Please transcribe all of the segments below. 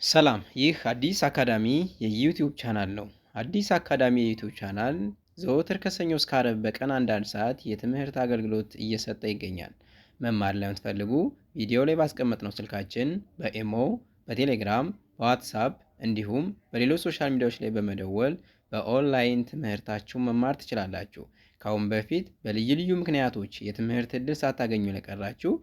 ሰላም፣ ይህ አዲስ አካዳሚ የ YouTube channel ነው። አዲስ አካዳሚ የ YouTube channel ዘወትር ከሰኞ እስከ ዓርብ በቀን አንዳንድ ሰዓት የትምህርት አገልግሎት እየሰጠ ይገኛል። መማር ለምትፈልጉ ቪዲዮ ላይ ባስቀመጥነው ስልካችን በኢሞ፣ በቴሌግራም፣ በዋትሳፕ እንዲሁም በሌሎች social media ዎች ላይ በመደወል በኦንላይን ትምህርታችሁን መማር ትችላላችሁ። ከአሁን በፊት በልዩ ልዩ ምክንያቶች የትምህርት ዕድል ሳታገኙ ለቀራችሁ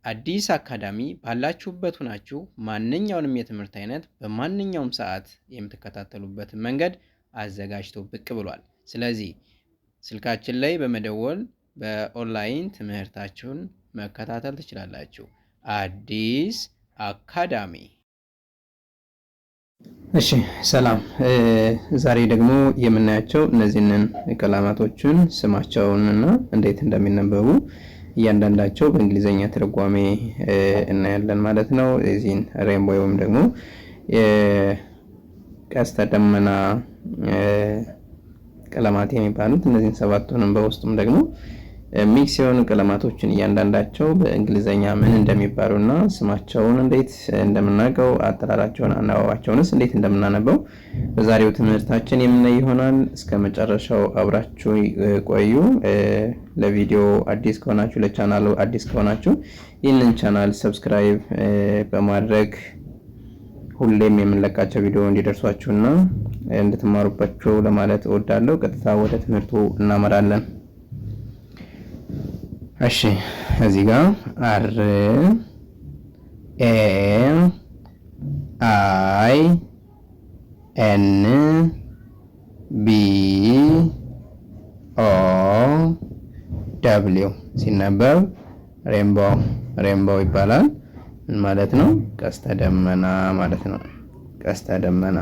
አዲስ አካዳሚ ባላችሁበት ሁናችሁ ማንኛውንም የትምህርት አይነት በማንኛውም ሰዓት የምትከታተሉበትን መንገድ አዘጋጅቶ ብቅ ብሏል። ስለዚህ ስልካችን ላይ በመደወል በኦንላይን ትምህርታችሁን መከታተል ትችላላችሁ። አዲስ አካዳሚ። እሺ ሰላም። ዛሬ ደግሞ የምናያቸው እነዚህንን ቀለማቶችን ስማቸውንና እንዴት እንደሚነበቡ እያንዳንዳቸው በእንግሊዘኛ ትርጓሜ እናያለን ማለት ነው። የዚህን rainbow ወይም ደግሞ የቀስተ ደመና ቀለማት የሚባሉት እነዚህን ሰባቱንም በውስጡም ደግሞ mix የሆኑ ቀለማቶችን እያንዳንዳቸው በእንግሊዘኛ ምን እንደሚባሉና ስማቸውን እንዴት እንደምናውቀው አጠራራቸውን፣ አነባባቸውንስ እንዴት እንደምናነበው በዛሬው ትምህርታችን የምናይ ይሆናል። እስከ መጨረሻው አብራችሁ ቆዩ። ለቪዲዮ አዲስ ከሆናችሁ፣ ለቻናሉ አዲስ ከሆናችሁ ይህንን channel subscribe በማድረግ ሁሌም የምንለቃቸው ቪዲዮ እንዲደርሷችሁና እንድትማሩባቸው ለማለት እወዳለሁ። ቀጥታ ወደ ትምህርቱ እናመራለን። እሺ፣ እዚህ ጋር R A I N B O W ሲነበብ rainbow፣ rainbow ይባላል። ምን ማለት ነው? ቀስተ ደመና ማለት ነው። ቀስተ ደመና።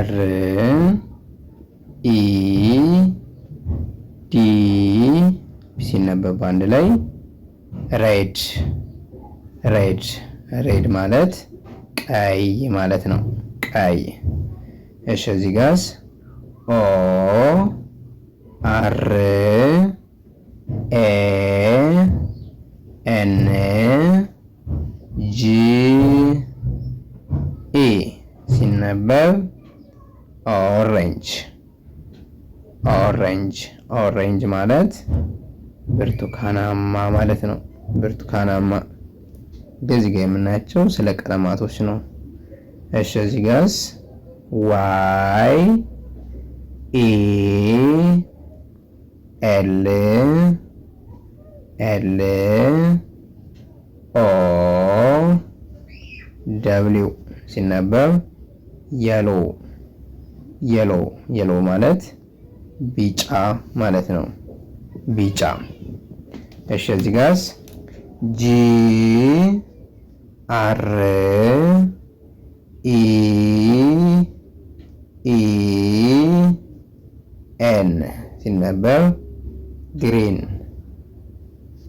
R E D ሲነበብ በአንድ ላይ red፣ red፣ red ማለት ቀይ ማለት ነው። ቀይ። እሺ፣ እዚህ ጋስ O R A N G E ሲነበብ orange፣ orange፣ orange ማለት ብርቱካናማ ማለት ነው። ብርቱካናማ። እዚህ ጋር የምናያቸው ስለ ቀለማቶች ነው። እሺ፣ እዚህ ጋርስ Y E L L O W ሲነበብ yellow፣ yellow፣ yellow ማለት ቢጫ ማለት ነው። ቢጫ። እሺ፣ እዚህ ጋርስ G R E E N ሲነበብ green፣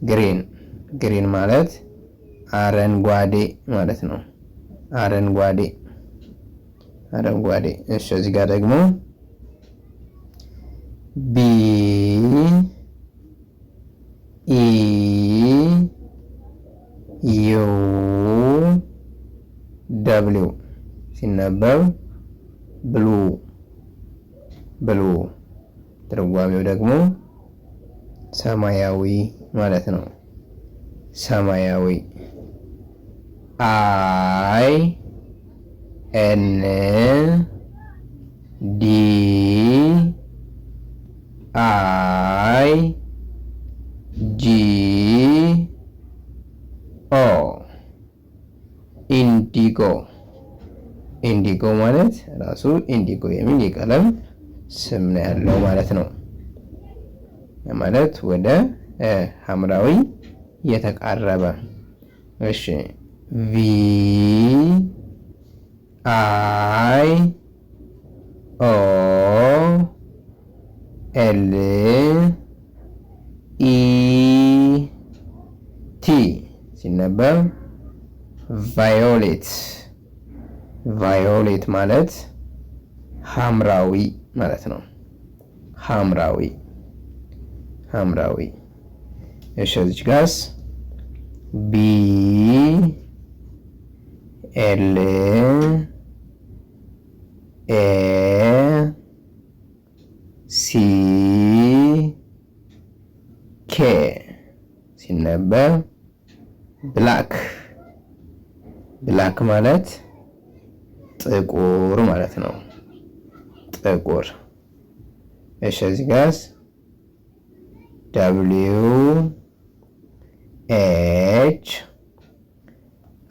green፣ green ማለት አረንጓዴ ማለት ነው። አረንጓዴ፣ አረንጓዴ። እሺ፣ እዚህ ጋር ደግሞ B E U W ሲነበብ blue፣ blue ትርጓሜው ደግሞ ሰማያዊ ማለት ነው። ሰማያዊ። I N D I G O indigo፣ indigo ማለት ራሱ indigo የሚል የቀለም ስም ነው ያለው ማለት ነው። ማለት ወደ ሐምራዊ የተቃረበ። እሺ፣ V I O L E T ሲነበብ violet፣ violet ማለት ሐምራዊ ማለት ነው። ሐምራዊ፣ ሐምራዊ። እሺ፣ እዚች ጋስ B L A C K ሲነበብ black። Black ማለት ጥቁር ማለት ነው። ጥቁር። እሺ፣ እዚህ ጋርስ W H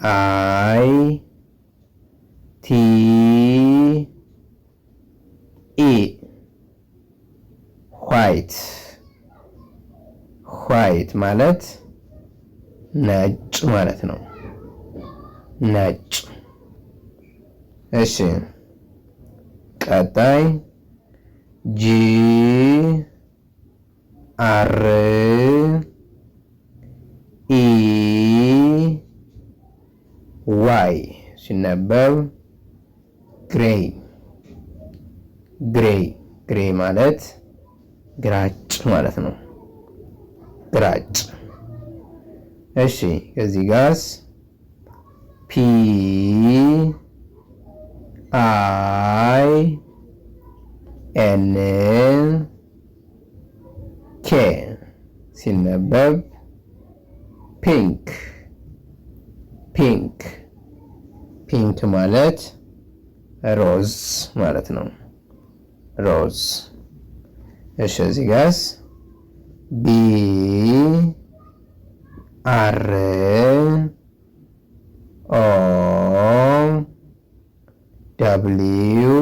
I T E white። White ማለት ነጭ ማለት ነው። ነጭ። እሺ፣ ቀጣይ G R E Y ሲነበብ gray። Gray፣ gray ማለት ግራጫ ማለት ነው። ግራጫ። እሺ፣ ከዚህ ጋርስ P I N K ሲነበብ pink። Pink፣ pink ማለት ሮዝ ማለት ነው። ሮዝ። እሺ፣ እዚህ ጋርስ B R O W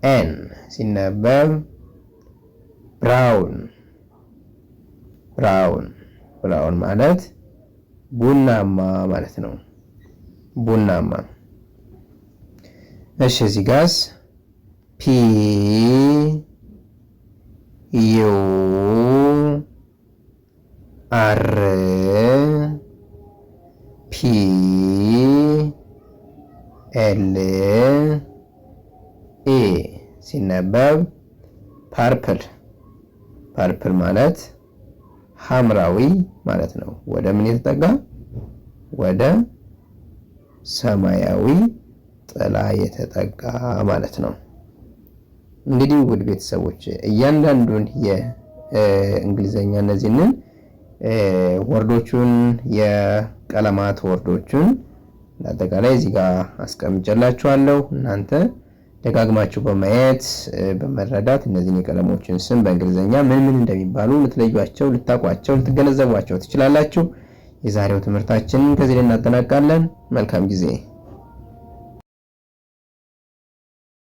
N ሲነበብ brown። Brown፣ brown ማለት ቡናማ ማለት ነው። ቡናማ። እሺ፣ እዚህ ጋርስ P U R P L E ሲነበብ purple። Purple ማለት ሐምራዊ ማለት ነው። ወደ ምን የተጠጋ? ወደ ሰማያዊ ጥላ የተጠጋ ማለት ነው። እንግዲህ ውድ ቤተሰቦች፣ እያንዳንዱን የእንግሊዘኛ እነዚህንን word ኦቹን፣ የቀለማት word ኦቹን አጠቃላይ እዚህ ጋር አስቀምጬላችኋለሁ። እናንተ ደጋግማችሁ በማየት፣ በመረዳት እነዚህን የቀለሞችን ስም በእንግሊዝኛ ምን ምን እንደሚባሉ ልትለዩቸው፣ ልታውቋቸው፣ ልትገነዘቧቸው ትችላላችሁ። የዛሬው ትምህርታችንን ከዚህ ላይ እናጠናቅቃለን። መልካም ጊዜ።